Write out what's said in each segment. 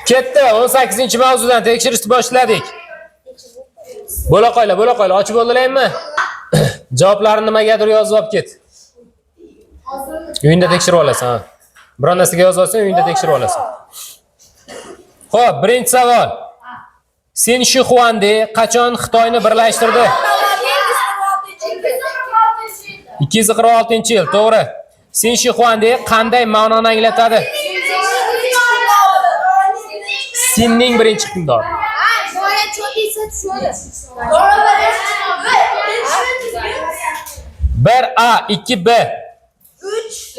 Ketdi, 18-mavzudan tekshirishni boshladik. Bo'la qo'yla, bo'la qo'yla, ochib oldilaymi? Javoblarni nimagadir yozib olib ket. Uyingda tekshirib olasan, ha. Biron narsaga yozib olsang, uyingda tekshirib olasan. Xo'p, birinchi savol. Sin Xuande qachon Xitoyni birlashtirdi? 246-yil, to'g'ri. Sin Xuande qanday ma'noni anglatadi? Sinning birinchi hukmdori. 1A, 2B,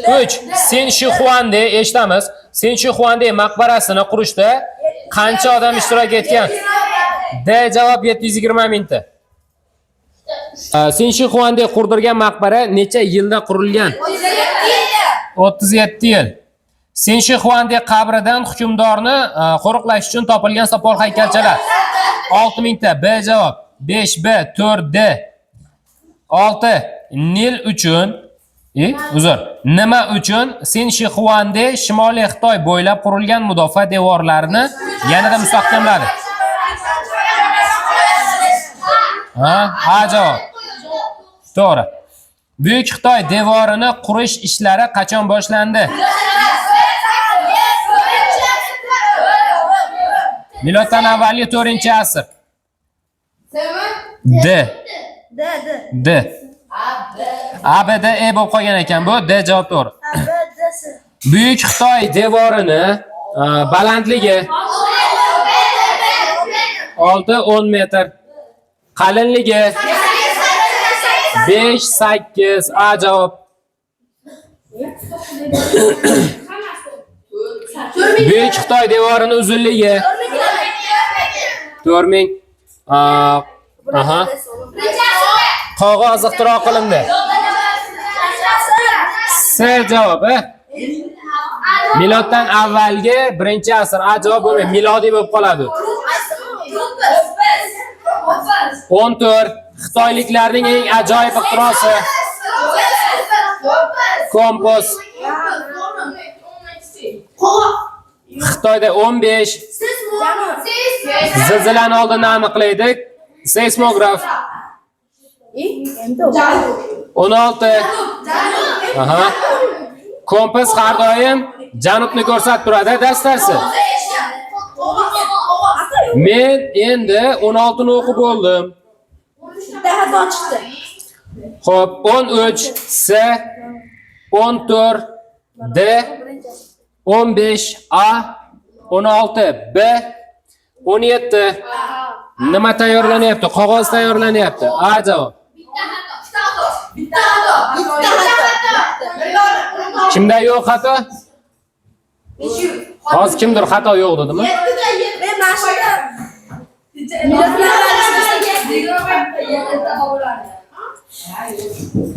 3. Sin Xuande eshitamiz. Sin Xuande maqbarasini qurishda qancha odam ishtirok etgan? D javob 720 mingta. Sin Xuande qurdirgan maqbara necha yilda qurilgan? 37 yil. Sin Xuande qabridan hukmdorni qo'riqlash uchun topilgan sopol haykalchalar 6 mingta. B javob 5B, 4D. 6. Nil uchun uzr. Nima uchun Sin Xuande Shimoliy Xitoy bo'ylab qurilgan mudofaa devorlarini yanada mustahkamladi? Ha, A javob. To'g'ri. Buyuk Xitoy devorini qurish ishlari qachon boshlandi? Miloddan avvalgi 4-asr. D. D D. D. A, B, D, E bo'lib qolgan ekan bu. D javob to'g'ri. A B D S. Buyuk Xitoy devorini balandligi 6-10 metr. Qalinligi 5-8. A javob. Buyuk Xitoy devorini uzunligi 4000. Aha. Qog'oz ixtiro qilindi. S javob, Miloddan avvalgi 1-asr. A javob bo'lmaydi, milodiy bo'lib qoladi. 14. Xitoyliklarning eng ajoyib ixtirosi kompas. Xitoyda 15. Zilzilani oldindan aniqlaydi. Seysmograf. 16. Aha. Kompas har doim janubni ko'rsatib turadi, dastasi. Men endi 16 ni o'qib bo'ldim. Bitta xato chiqdi. Xo'p, 13 S, 14 D, 15 A, 16 B, 17. Nima tayyorlanyapti? Qog'oz tayyorlanyapti. A javob. Kimda yo'q xato? Hozir kimdir xato yo'q dedimi? Men mana shunda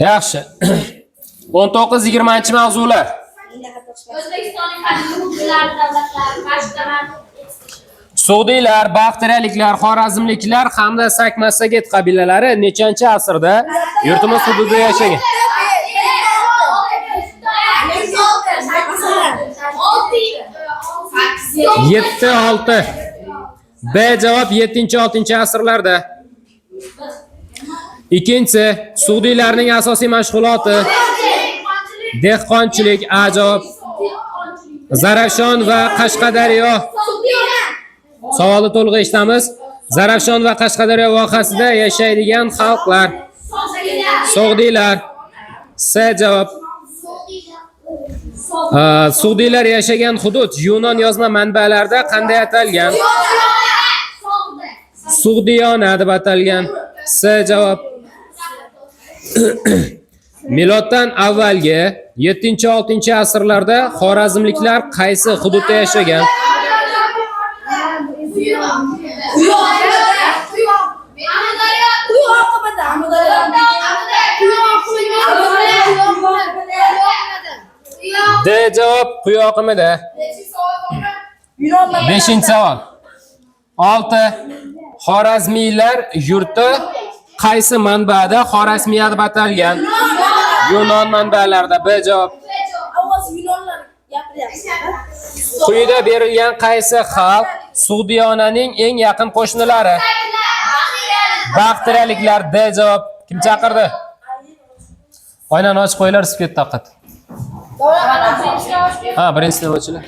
Yaxshi. 19-20 mavzular. O'zbekistonning qadimgi hududlari davlatlari qarshi. Sug'diylar, Baxtriyaliklar, Xorazmliklar hamda Sak-Massaget qabilalari nechanchi asrda yurtimiz hududida yashagan? 7-6. B javob 7-6 asrlarda. Ikkinchisi, Sug'diylarning asosiy mashg'uloti dehqonchilik. A javob. Zarafshon va Qashqadaryo. Savolni to'liq eshitamiz. Zarafshon va Qashqadaryo vohasida yashaydigan xalqlar Sug'diylar. S javob. Sug'diylar yashagan hudud Yunon yozma manbalarida qanday atalgan? Sug'diyona deb atalgan. S javob. Miloddan avvalgi 7-6 asrlarda Xorazmliklar qaysi hududda yashagan? D javob quyi oqimida. 5-savol. 6. Xorazmiylar yurti qaysi manbada Xorazmiya deb atalgan? Yunon manbalarida. B javob. Avval Yunonlar gapiryapti. Quyida berilgan qaysi xalq Sug'diyonaning eng yaqin qo'shnilari? Baxtriyaliklar. D javob. Kim chaqirdi? Oynani ochib qo'yinglar, isib ketdi taqat. Ha, birinchi navbatchilar.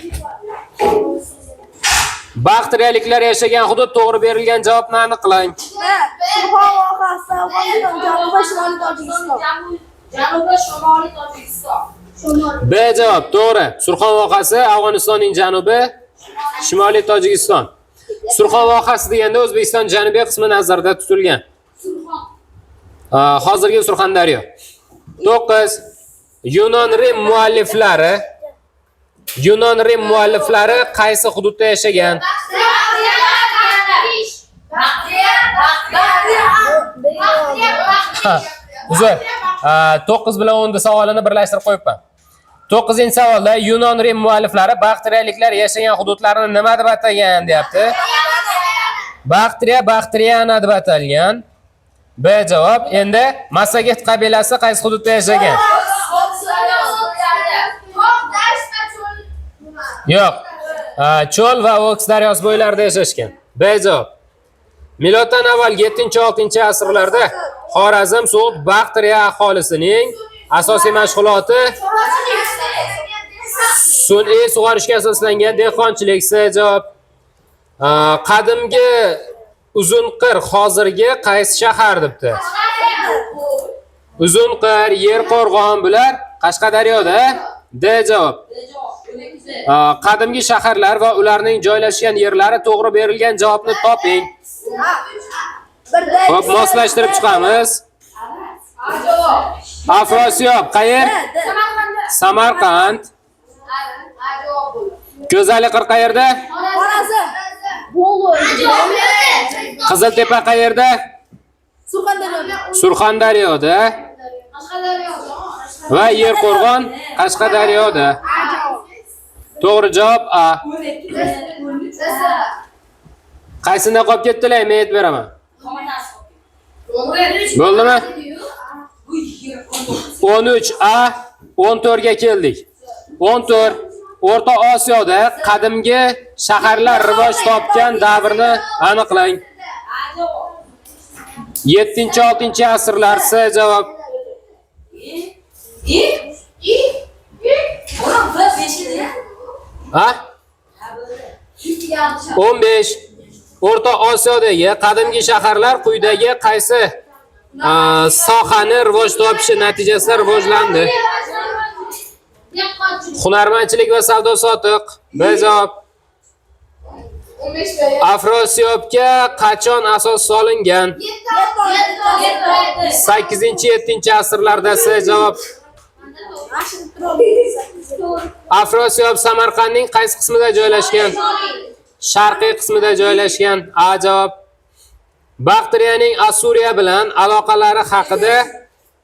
Baxtriyaliklar yashagan hudud to'g'ri berilgan javobni aniqlang. B. Surxon vohasi, Afg'oniston janubi, shimoliy Tojikiston. Janubi shimoliy Tojikiston. B javob to'g'ri. Surxon vohasi Afg'onistonning janubi, shimoliy Tojikiston. Surxon vohasi deganda O'zbekiston janubiy qismi nazarda tutilgan. Hozirgi Surxondaryo. 9. Yunon-Rim mualliflari Yunon-Rim mualliflari qaysi hududda yashagan? Ha, uzr. 9 bilan 10 savolini birlashtirib qo'yibman. 9-savolda Yunon-Rim mualliflari Baxtriyaliklar yashagan hududlarni nima deb atagan deyapti. Baxtriya, Baxtriyana deb atalgan. B javob. Endi Massaget qabilasi qaysi hududda yashagan? Yo'q. Cho'l va Oks daryosi bo'ylarida yashashgan. B javob. Miloddan avval 7-6 asrlarda Xorazm, So'g'd, Baxtriya aholisining asosiy mashg'uloti sun'iy sug'orishga asoslangan dehqonchilik. S javob. Qadimgi Uzunqir hozirgi qaysi shahar debdi? Uzunqir, Yerqo'rg'on bular Qashqadaryoda. D javob. Qadimgi shaharlar va ularning joylashgan yerlari to'g'ri berilgan javobni toping. Birda. Xo'p, moslashtirib chiqamiz. Afrosiyob qayer? D. D. Samarqand. Ko'zali qir qayerda? Xorazm. Qiziltepa qayerda? Surxondaryo. Surxondaryoda va Yerqo'rg'on Qashqadaryoda. To'g'ri javob A. Qaysinda qolib ketdilar? Men aytib beraman. Bo'ldimi? 13 A 14 ga keldik. 14 O'rta Osiyoda qadimgi shaharlar rivoj topgan davrni aniqlang. 7-6 asrlar. S javob. İ? İ? Oğlum bu beşi ne? Ha? 15 O'rta Osiyodagi qadimgi shaharlar quyidagi qaysi sohani rivoj topishi natijasida rivojlandi? Hunarmandchilik va savdo sotiq. B javob. Afrosiyobga qachon asos solingan? 8-7 asrlarda. S javob. Afrosiyob Samarqandning qaysi qismida joylashgan? Sharqiy qismida joylashgan. A javob. Baktriyaning Assuriya bilan aloqalari haqida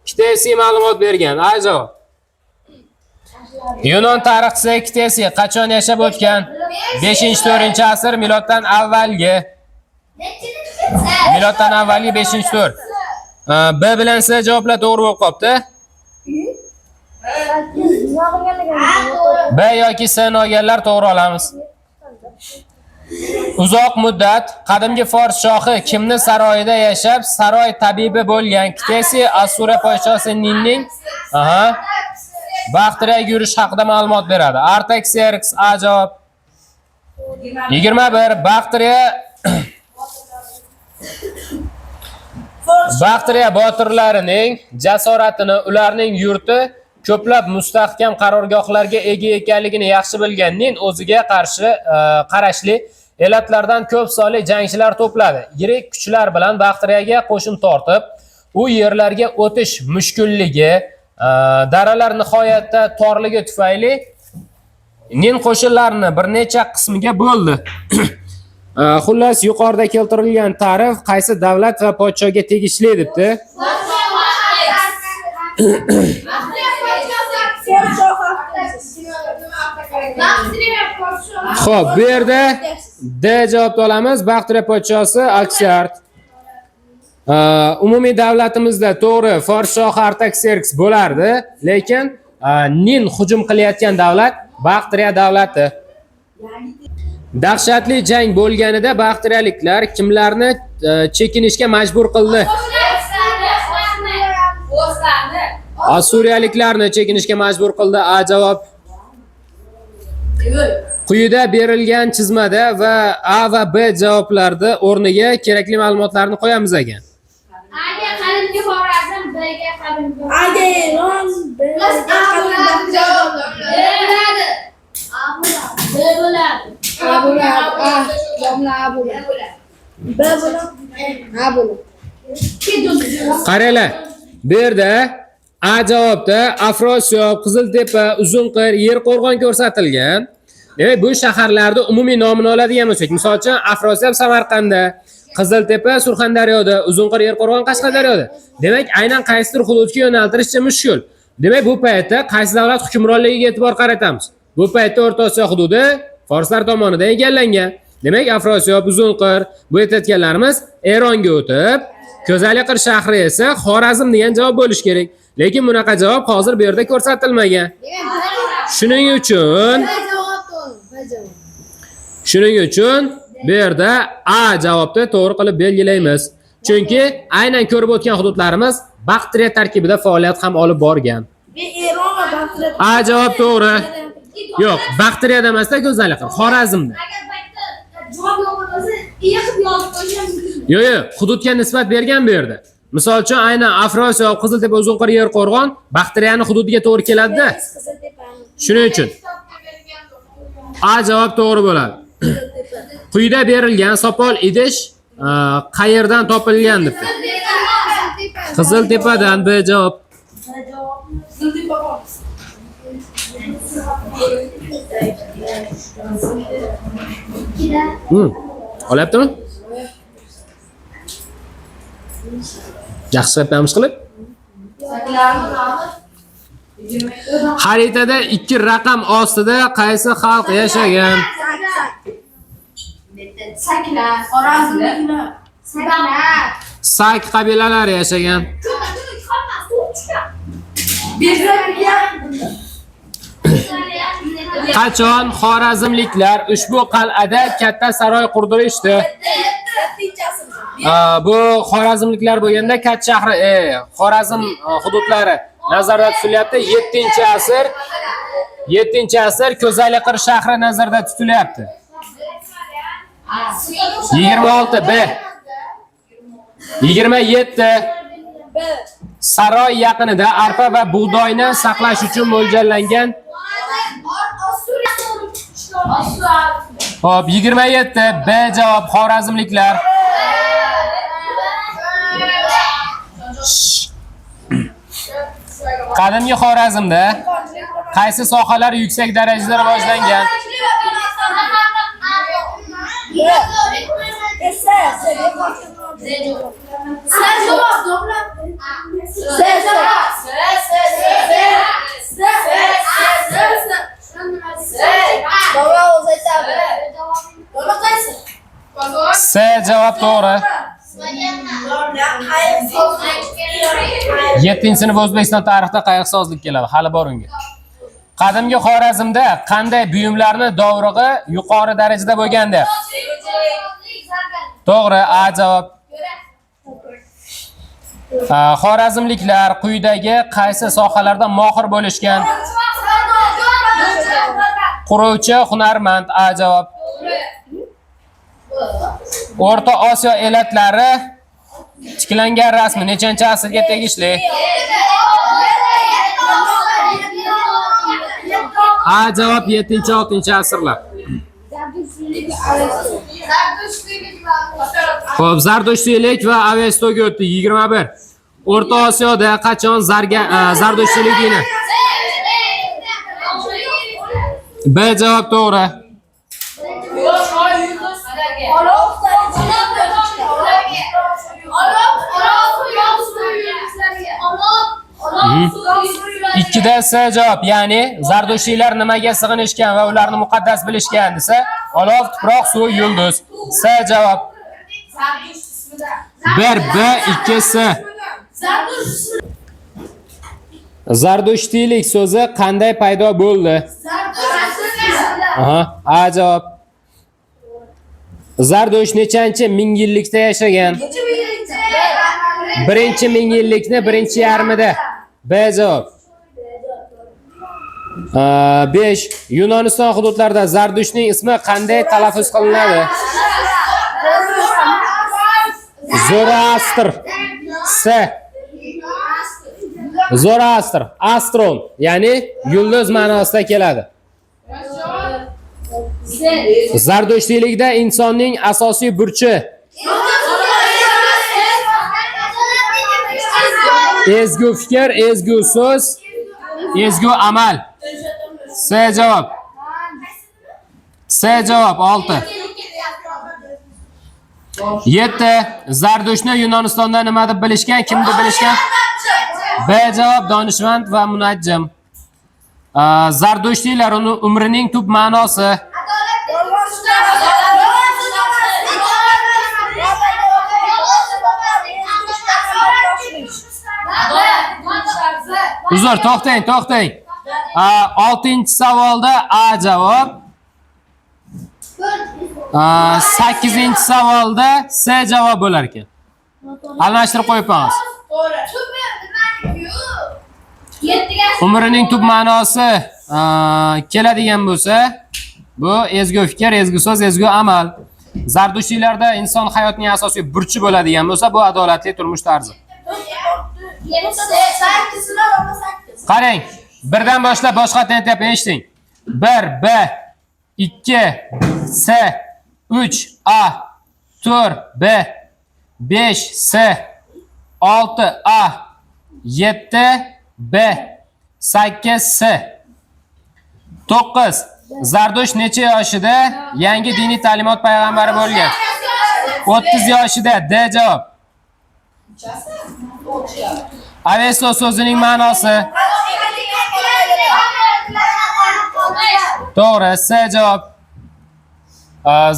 Kitesi ma'lumot bergan. A javob. Yunon tarixchisi Kitesi qachon yashab o'tgan? 5-4 asr miloddan avvalgi. Miloddan avvalgi 5-4. B bilan S javoblar to'g'ri bo'lib qolibdi. B yoki S ni olganlar to'g'ri olamiz. Uzoq muddat qadimgi fors shohi kimni saroyida yashab, saroy tabibi bo'lgan? Kitesi Assuriya podshosi Ninning Baxtriyaga yurish haqida ma'lumot beradi. Artakserks. A javob. 21 Baxtriya botirlarining jasoratini ularning yurti ko'plab mustahkam qarorgohlarga ega ekanligini yaxshi bilgan Nin o'ziga qarshi qarashli elatlardan ko'p sonli jangchilar to'pladi. Yirik kuchlar bilan Baxtriyaga qo'shin tortib, u yerlarga o'tish mushkulligi, daralar nihoyatda torligi tufayli Nin qo'shinlarini bir necha qismiga bo'ldi. Xullas, yuqorida keltirilgan ta'rif qaysi davlat va podshoga tegishli debdi. Baxtiyor podshosi. Xo'p, bu yerda D javobni olamiz. Baxtiyor podshosi Aksart. Umumiy davlatimizda to'g'ri Fors shohi Artakserks bo'lardi, lekin Nin hujum qilayotgan davlat Baxtriya davlati. Dahshatli jang bo'lganida baxtriyaliklar kimlarni chekinishga majbur qildi? Assuriyaliklarni chekinishga majbur qildi. A javob. Quyida berilgan chizmada va A va B javoblarni o'rniga kerakli ma'lumotlarni qo'yamiz ekan. Aga qadimgi Xorazm, Bga qadimgi Aga Eron, B B bo'ladi. B bo'ladi. A bo'ladi. A. Domla A bo'ladi. B bo'ladi. A bo'ladi. Qaranglar, bu yerda A javobda Afrosiyob, Qiziltepa, Uzunqir, Yerqo'rg'on ko'rsatilgan. Demak, bu shaharlarni umumiy nomini oladigan bo'lsak, misol uchun Afrosiyob Samarqandda, Qiziltepa Surxondaryoda, Uzunqir, Yerqo'rg'on Qashqadaryoda. Demak, aynan qaysidir hududga yo'naltirishcha mushkul. Demak, bu paytda qaysi davlat hukmronligiga e'tibor qaratamiz? Bu paytda O'rta Osiyo hududi forslar tomonidan egallangan. Demak, Afrosiyob, Uzunqir bu aytayotganlarimiz Eronga o'tib, Ko'zaliqir shahri esa Xorazm degan javob bo'lishi kerak. Lekin bunaqa javob hozir bu yerda ko'rsatilmagan. Shuning uchun Shuning uchun bu yerda A javobni to'g'ri qilib belgilaymiz. Chunki aynan ko'rib o'tgan hududlarimiz Baktriya tarkibida faoliyat ham olib borgan. B Eron va Baktriya. A javob to'g'ri. Yo'q, Baktriyada emasda Ko'zaliqir, Xorazmda. Agar paytda javob yo'q bo'lsa, yig'ib yozib qo'yish ham mumkin. Yo'q, yo'q, hududga nisbat bergan bu yerda. Misol uchun aynan Afrosiyob, Qiziltepa, Uzunqir, Yerqo'rg'on Baktriyani hududiga to'g'ri keladi-da. Shuning uchun A javob to'g'ri bo'ladi. Quyida berilgan sopol idish qayerdan topilgan debdi. Qiziltepadan B javob. Olyaptimi? Yaxshi qilibmiz qilib. Xaritada 2 raqam ostida qaysi xalq yashagan? Saklar, Xorazmda. Saklar. Sak qabilalari yashagan. Qachon xorazmliklar ushbu qal'ada katta saroy qurdirishdi? Bu xorazmliklar bo'lganda Kat shahri, Xorazm hududlari nazarda tutilyapti. 7-asr 7-asr Ko'zaliqir shahri nazarda tutilyapti. 26 B. 27 Saroy yaqinida arpa va bug'doyni saqlash uchun mo'ljallangan. Xo'p, 27 B javob xorazmliklar. Qadimgi Xorazmda qaysi sohalar yuksak darajada rivojlangan? S S. S S. Domla o'zi aytadi. Domla qaysi? S javob to'g'ri. 7-sinf O'zbekiston tarixida qayiqsozlik keladi, hali bor unga. Qadimgi Xorazmda qanday buyumlarni dovrug'i yuqori darajada bo'lgandi? To'g'ri, A javob. Xorazmliklar quyidagi qaysi sohalarda mohir bo'lishgan? Quruvchi, hunarmand, A javob. O'rta Osiyo elatlari tiklangan rasmi nechanchi asrga tegishli? A javob 7-6 asrlar. Xo'p, Zardushtiylik va Avestoga o'tdi 21. O'rta Osiyoda qachon Zardushtiylik dini? B javob to'g'ri. Ikkida S javob, ya'ni Zardushtiylar nimaga sig'inishgan va ularni muqaddas bilishgan desa, olov, tuproq, suv, yulduz. S javob. 1 B 2 S. Zardushtiylik so'zi qanday paydo bo'ldi? Aha, A javob. Zardo'sh nechanchi ming yillikda yashagan? Birinchi ming yillikni birinchi yarmida. B javob. 5. Yunoniston hududlarida Zardushning ismi qanday talaffuz qilinadi? Zoroastr. S. Zoroastr, astron, ya'ni yulduz ma'nosida keladi. Zardushtiylikda insonning asosiy burchi ezgu fikr, ezgu so'z, ezgu amal. S javob. S javob 6. 7. Zardushni Yunonistonda nima deb bilishgan, kim deb bilishgan? B javob, donishmand va munajjim. Zardushtiylar uni umrining tub ma'nosi Uzr, to'xtang, to'xtang. 6-savolda A javob. 8-savolda S javob bo'lar ekan. Almashtirib qo'yibmiz. Umrining tub ma'nosi keladigan bo'lsa, bu ezgu fikr, ezgu so'z, ezgu amal. Zardushtiylarda inson hayotining asosiy burchi bo'ladigan bo'lsa, bu adolatli turmush tarzi. Qarang, birdan boshlab boshqatdan aytyapman, eshiting. 1 B 2 S 3 A 4 B 5 S 6 A 7 B 8 S 9. Zardush necha yoshida yangi diniy ta'limot payg'ambari bo'lgan? 30 yoshida. D javob. Avesto so'zining ma'nosi to'g'ri. S javob.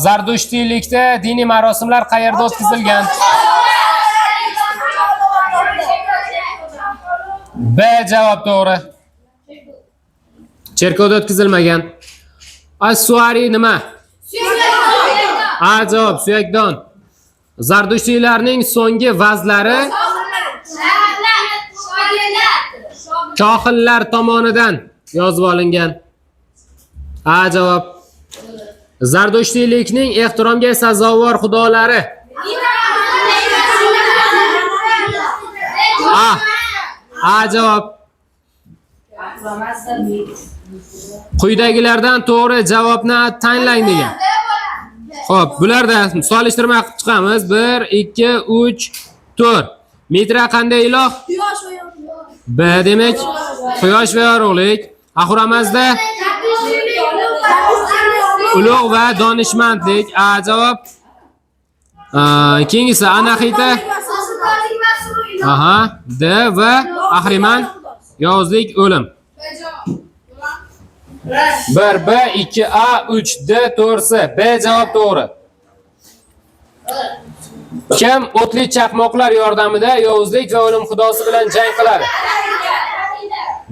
Zardushtiylikda diniy marosimlar qayerda o'tkazilgan? B javob to'g'ri. Cherkovda o'tkazilmagan. As-Suari nima? A javob, suyakdon. Zardushtiylarning so'nggi vazlari kohinlar tomonidan yozib olingan. A javob. Zardushtiylikning ehtiromga sazovor xudolari. A. A javob. Quyidagilardan to'g'ri javobni tanlang degan. Xo'p, bularda solishtirma qilib chiqamiz. 1 2 3 4. Mitra qanday iloh? B demak, quyosh va yorug'lik. Axuramazda ulug' va donishmandlik. A javob. Keyingisi Anahita. Aha, D va Ahriman yovuzlik, o'lim. 1 B 2 A 3 D 4 S. B javob to'g'ri. Kim o'tli chaqmoqlar yordamida yovuzlik va o'lim xudosi bilan jang qiladi?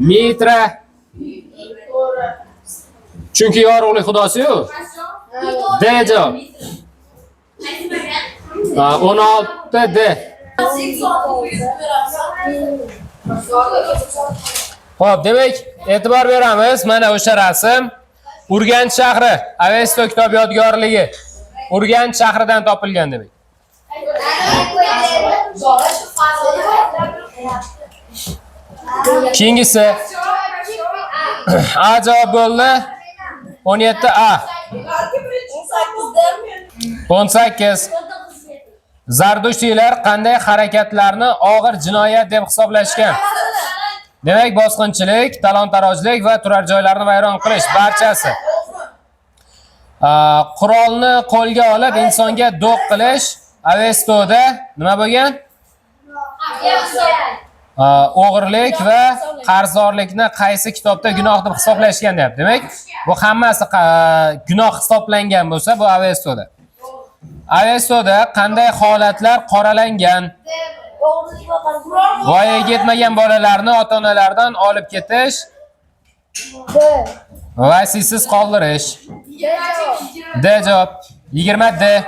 Mitra. Chunki yorug'lik xudosi-yu. D javob. 16 D. Xo'p, demak, e'tibor beramiz. Mana o'sha rasm. Urganch shahri, Avesto kitob yodgorligi. Urganch shahridan topilgan demak. Keyingisi A javob bo'ldi. 17 A. 18. Zardushtiylar qanday harakatlarni og'ir jinoyat deb hisoblashgan? Demak, bosqinchilik, talon-tarojlik va turar joylarni vayron qilish barchasi. Qurolni qo'lga olib insonga do'q qilish Avestoda nima bo'lgan? O'g'irlik va qarzdorlikni qaysi kitobda gunoh deb hisoblashgan deyapti. Demak, bu hammasi gunoh hisoblangan bo'lsa, bu Avestoda. Avestoda qanday holatlar qoralangan? Voyaga yetmagan bolalarni ota-onalaridan olib ketish. Vasiysiz qoldirish. D javob. 20 D.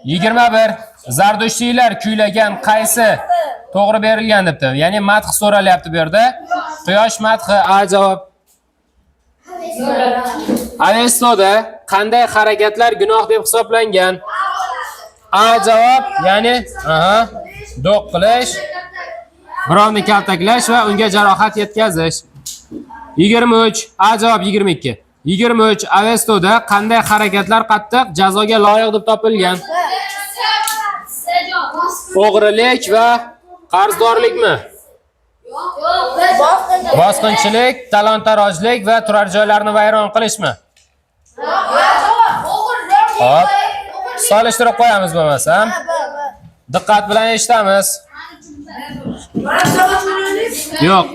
21. Zardushtiylar kuylagan qaysi to'g'ri berilgan debdi. Ya'ni madh so'ralyapti bu yerda. Quyosh madhi A javob. Avestoda qanday harakatlar gunoh deb hisoblangan? A javob, ya'ni do'q qilish, birovni kaltaklash va unga jarohat yetkazish. 23. A javob 22. 23. Avestoda qanday harakatlar qattiq jazoga loyiq deb topilgan? O'g'rilik va qarzdorlikmi? Bosqinchilik, talon-tarojlik va turar joylarni vayron qilishmi? Hop. Solishtirib qo'yamiz bo'lmasam. Diqqat bilan eshitamiz. Yo'q.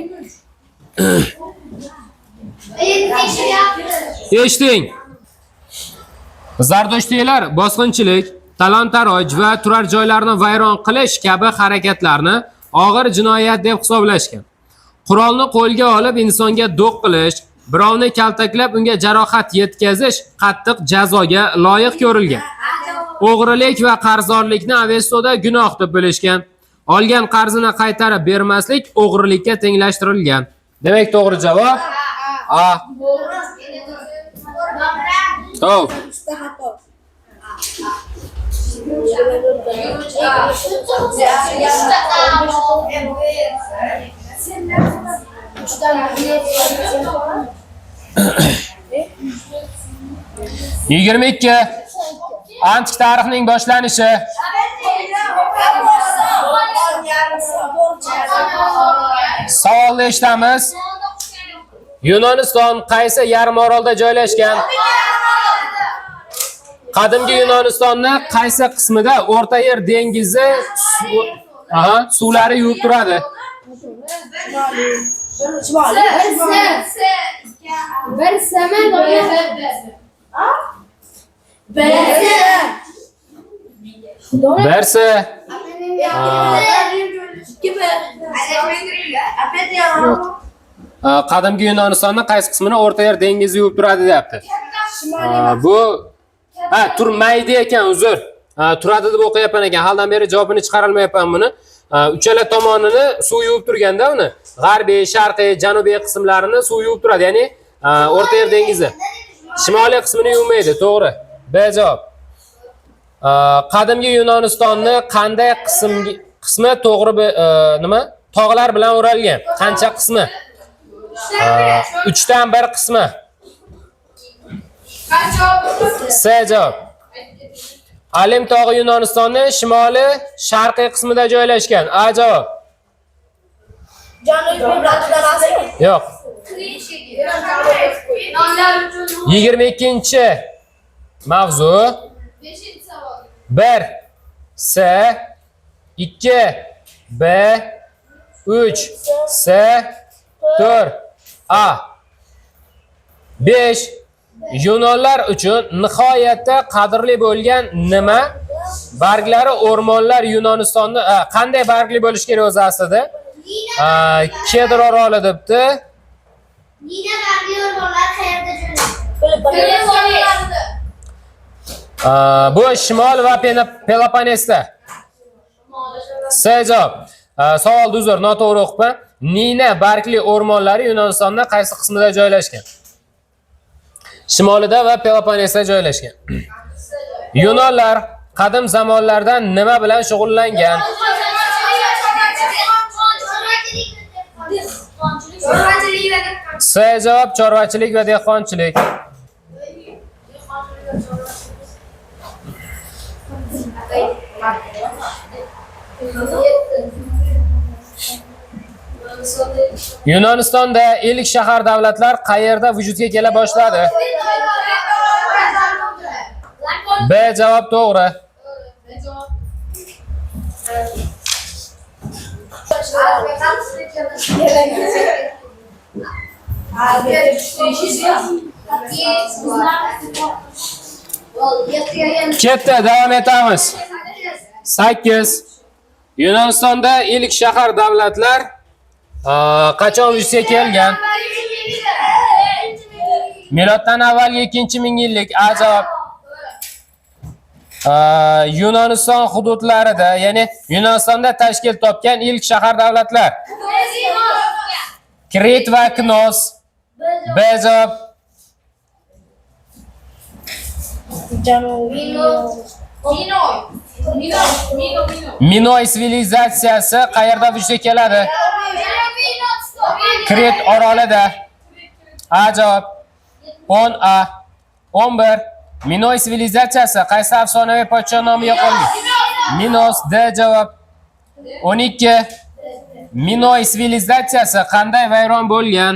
Eshiting. Zardushtiylar bosqinchilik, talon-taroj va turar joylarni vayron qilish kabi harakatlarni og'ir jinoyat deb hisoblashgan. Qurolni qo'lga olib insonga do'q qilish, birovni kaltaklab unga jarohat yetkazish qattiq jazoga loyiq ko'rilgan. O'g'rilik va qarzdorlikni Avestoda gunoh deb bilishgan. Olgan qarzini qaytarib bermaslik o'g'rilikka tenglashtirilgan. Demak, to'g'ri javob A. Hop. 22. Antik tarixning boshlanishi. Savolni eshitamiz. Yunoniston qaysi yarimorolda joylashgan? Qadimgi Yunonistonni qaysi qismida O'rta Yer dengizi suvlari yuvib turadi? Birsi. Qadimgi Yunonistonni qaysi qismini O'rta Yer dengizi yuvib turadi deyapti. Bu turmaydi ekan, uzr. Turadi deb o'qiyapman ekan. Haldan beri javobini chiqarolmayapman buni. Uchala tomonini suv yuvib turganda uni g'arbiy, sharqiy, janubiy qismlarini suv yuvib turadi, ya'ni O'rta Yer dengizi. Shimoliy qismini yuvmaydi, to'g'ri. B javob. Qadimgi Yunonistonni qanday qismi to'g'ri nima? Tog'lar bilan o'ralgan. Qancha qismi? 3dan 1 qismi. S javob. Alim tog'i Yunonistonning shimoli sharqiy qismida joylashgan. A javob. Yo'q. 22 mavzu. 1 S 2 B 3 S 4 A 5. Yunonlar uchun nihoyatda qadrli bo'lgan nima? Barglari o'rmonlar Yunonistonni qanday bargli bo'lishi kerak o'zi aslida? Kedr oroli debdi. Nina bargli o'rmonlar qayerda joylashgan? Bu shimol va Peloponnesda. S javob. Savolni uzr, noto'g'ri o'qibman. Nina bargli o'rmonlari Yunonistonda qaysi qismida joylashgan? Shimolida va Peloponnesda joylashgan. Yunonlar qadim zamonlardan nima bilan shug'ullangan? S javob chorvachilik va dehqonchilik. Yunonistonda ilk shahar davlatlar qayerda vujudga kela boshladi? B javob to'g'ri. Ketdi, davom etamiz. 8. Yunonistonda ilk shahar davlatlar qachon vujudga kelgan? Miloddan avvalgi 2-mingyillik. A javob. Yunoniston hududlarida, ya'ni Yunonistonda tashkil topgan ilk shahar davlatlar. Krit va Knos. B javob. Minoy sivilizatsiyasi qayerda vujudga keladi? Krit orolida. A javob. 10 A. 11. Minoy sivilizatsiyasi qaysi afsonaviy podsho nomiga qolgan? Minos. D javob. 12. Minoy sivilizatsiyasi qanday vayron bo'lgan?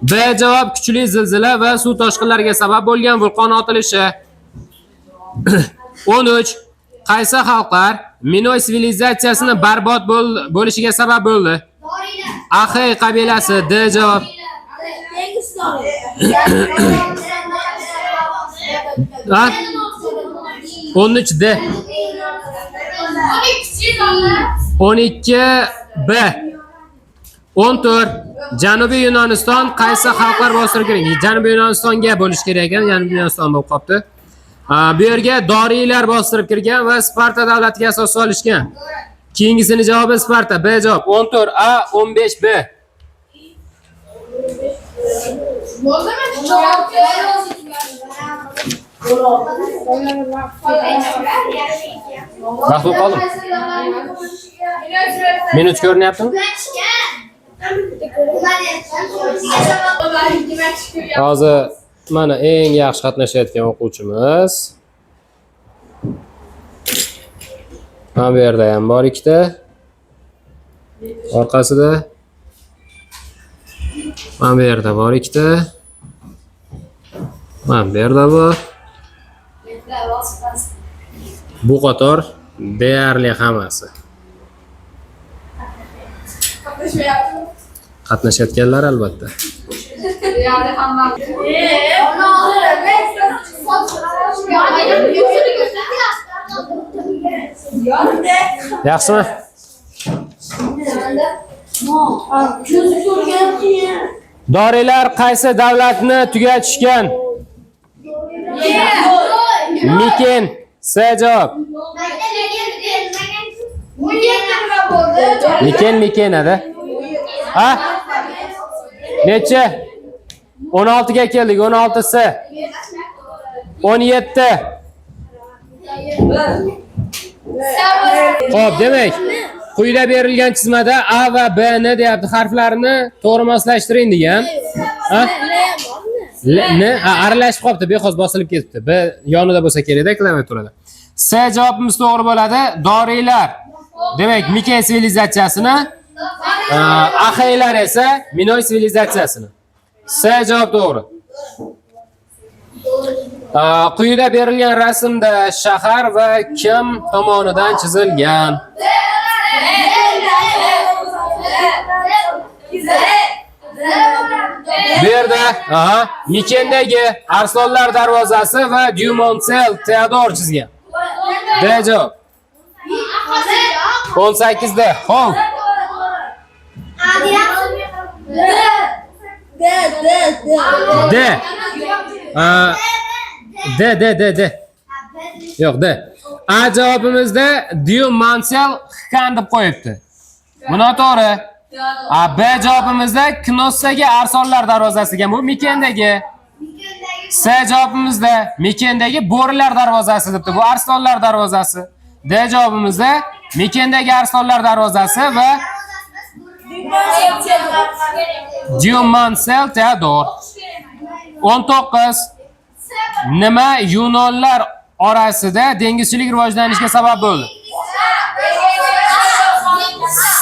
B javob, kuchli zilzila va suv toshqinlariga sabab bo'lgan vulqon otilishi. 13. Qaysi xalqlar Minoy sivilizatsiyasini barbod bo'lishiga sabab bo'ldi? Axey qabilasi. D javob. Ha? 13 D. 12 B. 14. Janubiy Yunoniston qaysi xalqlar bostirib kirgan? Janubiy Yunonistonga bo'lish kerak ekan, Janubiy Yunoniston bo'lib qolibdi. Bu yerga doriylar bostirib kirgan va Sparta davlatiga asos solishgan. Keyingisini javobi Sparta. B javob. 14 A, 15 B. Vaqt bo'lib qoldi. Minut ko'rinyaptimi? Hozir mana eng yaxshi qatnashayotgan o'quvchimiz. Mana bu yerda ham bor ikkita. Orqasida. Mana bu yerda bor ikkita. Mana bu yerda bor. Bu qator deyarli hammasi. Qatnashayotganlar albatta. Yaxshimi? Doriylar qaysi davlatni tugatishgan? Miken. S javob. Miken Mikenada. Ha? Necha? 16 ga keldik. 16 S. 17. Xo'p, demak, quyida berilgan chizmada A va B ni deyapti, harflarini to'g'ri moslashtiring degan. Ha? L n aralashib qolibdi, bexos bosilib ketibdi. B yonida bo'lsa kerakda klaviaturada. S javobimiz to'g'ri bo'ladi. Doriylar. Demak, Miken sivilizatsiyasini, Axeylar esa Minoy sivilizatsiyasini. S javob to'g'ri. Quyida berilgan rasmda shahar va kim tomonidan chizilgan? Bu yerda Mikendagi Arslonlar darvozasi va Dumonsel Teodor chizgan. D javob. 18 da. Xo'p. D. D D D D. Yo'q, D. A javobimizda Dumonsel Xkan deb qo'yibdi. Bu noto'g'ri. A B javobimizda Knossaga Arslonlar darvozasiga, bu Mikendagi. S javobimizda Mikendagi Bo'rilar darvozasi debdi. Bu Arslonlar darvozasi. D javobimizda Mikendagi Arslonlar darvozasi va Dumonsel Teodor. 19. Nima Yunonlar orasida dengizchilik rivojlanishiga sabab bo'ldi?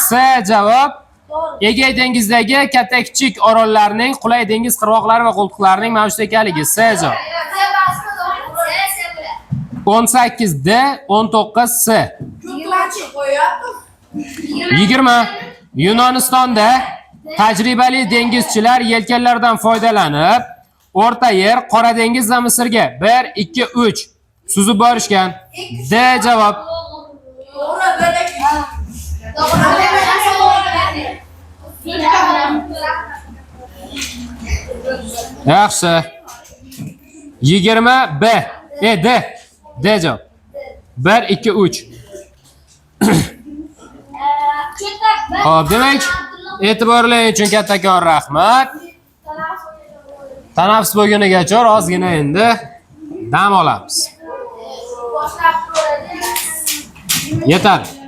S javob. Egey dengizidagi katta kichik orollarning qulay dengiz qirg'oqlari va qo'ltiqlarining mavjud ekanligi. S javob. 18 D, 19 S. 20. Yunonistonda tajribali dengizchilar yelkanlardan foydalanib O'rta Yer, Qora dengiz va Misrga 1 2 3 suzib borishgan. D javob. Yaxshi. 20 B. E D. D javob. 1 2 3. Xo'p, demak, e'tiborli uchun kattakon rahmat. Tanaffus bo'lgunigacha ozgina endi dam olamiz. Yetadi.